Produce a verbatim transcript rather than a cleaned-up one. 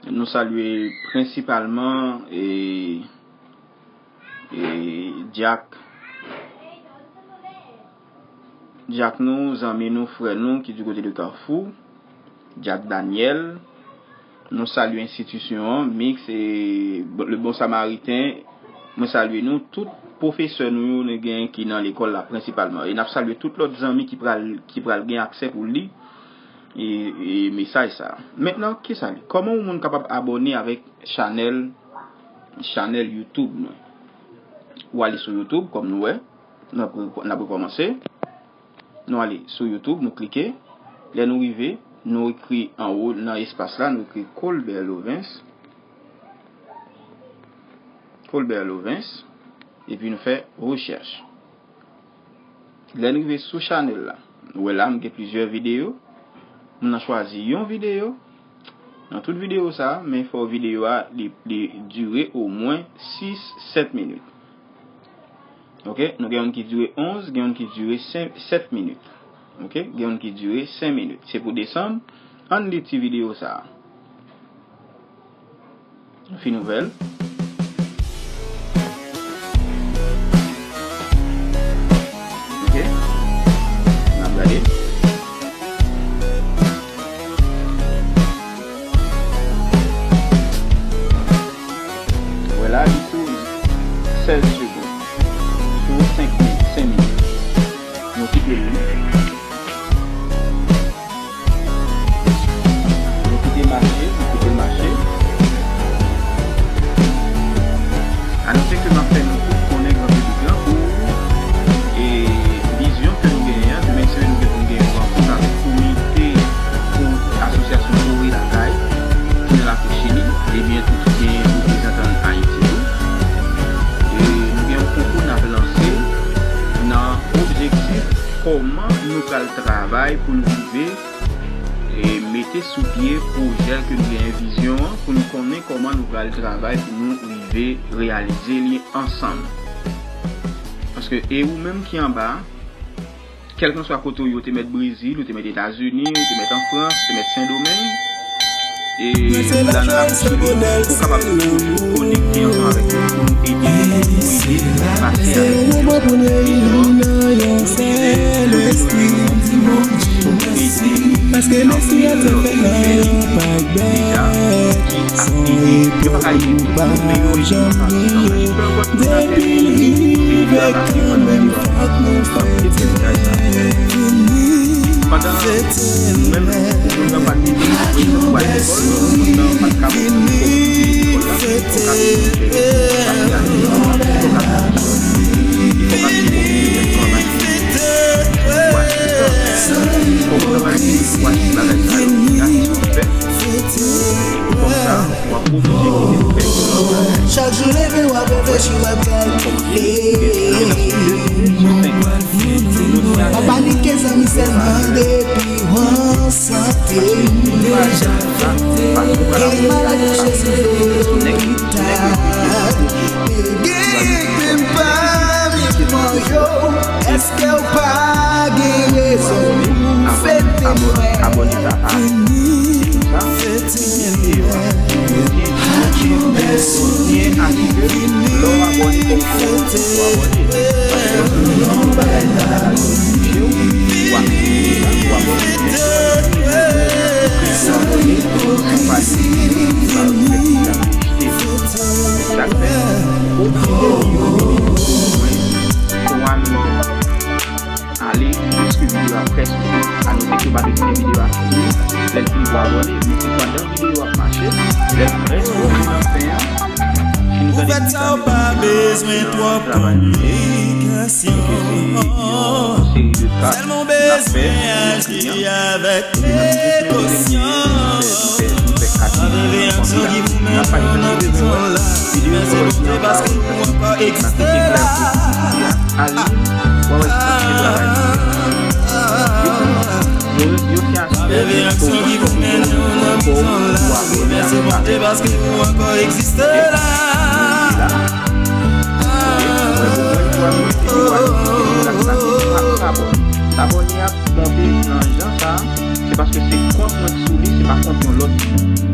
Nou salye prensipalman, e, e, dyak, dyak nou, zanmi nou, frè nou ki du kote de Kafou, dyak Daniel. Nou salye enstitisyon an, Mix e Le Bon Samaritain. Mwen salye nou, tout pwofesè nou yo, nou gen ki nan lekòl la prensipalman. E n ap salye tout lòt zanmi ki pral, ki pral gen aksè pou li e, e mesaj sa. Mentnan, kisa li? Kòman yon moun kapab abòne avèk chanèl, chanèl YouTube nou? Ou ale sou YouTube, kòm nou wè. N ap re-, n ap rekòmanse. Nou ale sou YouTube, nou klike. Lè nou rive, nou ekri anwo nan espas la, nou ekri Colbert Lovens. Colbert Lovens. Epi nou fè rechèch. Lè n rive sou chanèl la, nou wè la, m gen plizyè videyo. Moun nan chwazi yon videyo. Nan tout videyo sa a, men fò videyo a, li, li dire omwen sis, sèt minit. Oke? Nou gen youn ki dire onz, gen youn ki dire senk, sèt minit. Oke? Gen youn ki dire senk minit. Se pou desanm. Ann li ti videyo sa a. Fin ouvè l. Oke. N ap gade. Vwala, li sou sèz segonn. Sou senk minit, senk minit. Nou kite l li. Nou kite mache, nou kite mache. Anonse ke m ap fè nou tout konnen gran piblik lan pou, e, vizyon ke nou genyen an. Demen semèn nou gen pou n gen yon rankont avèk komite pou asosyasyon Kore Lakay ki nan lakou Chili. Ebyen tou ki gen reprezantan Ayiti tou. E nou gen yon konkou n ap lanse nan objektif kòman nou pral travay pou n rive, e, mete sou pye pwojè ke nou genyen vizyon an, pou nou konnen kòman nou pral travay pou nou rive reyalize li ansanm. Paske e ou menm ki anba a, kèlkanswa kote w ye, w te mèt Brezil, w te mèt Etazini, w te mèt an Frans, w te mèt Sendomeng, e nou la nan lakou Chili, ou kapab toujou konekte ansanm avèk nou pou nou ede, pou ede pase avèk nou. Paske Mesi a te fè nan yon pakèt deja ki ap ede, yo pa ka ede tout moun, men yo ede yon pati kanmenm. Depi l rive kanmenm, fòk nou fete. Pandan nou menm, moun nan pa t vle al lekòl, moun nan pa t ka okipe lekòl la, fòk ap jere, fòk ap jere, fòk ap jere, fòk ap jere, fòk ap jere. Chak jou leve w ap reflechi, w ap kalkile. Pa panike zanmi, sèlman depi w an sante. Gen maladi Jezi lopital. Te gen menm pami mò yo. Èske w pa gen rezon pou fete, frè? Fini, fete, fini. Lè w abòne, fòk ou abòne. Paske yon bagay la, ou abòne, ou abòne. Ou abòne, ou pa di, ou pa di, ou pa di. Sa k fè, ou kite videyo pou mwen, twa minit. Ale, paske videyo a prèske fini. Anonse ke w pa t kite videyo a fini. Lè l fini, pou abòne. Men se pandan videyo a ap mache, lè l prèske rive nan fen an, si nou tande mizik la, mesye, travay nou fè, se yon seri de tras n ap fè pou nou aji avèk prekosyon. Reyaksyon ki pou mennen nou nan prizon la. Mèsi Bondye paske ou ankò egziste la. Ale, w a wè si w ap travay. Yo, yo, yo te asire w fòk ou, fòk ou abòne avèk nou. Mèsi Bondye paske ou ankò egziste la. Abòne a monte nan jan sa, se paske se kont mwen k sou li, se pa kont yon lòt.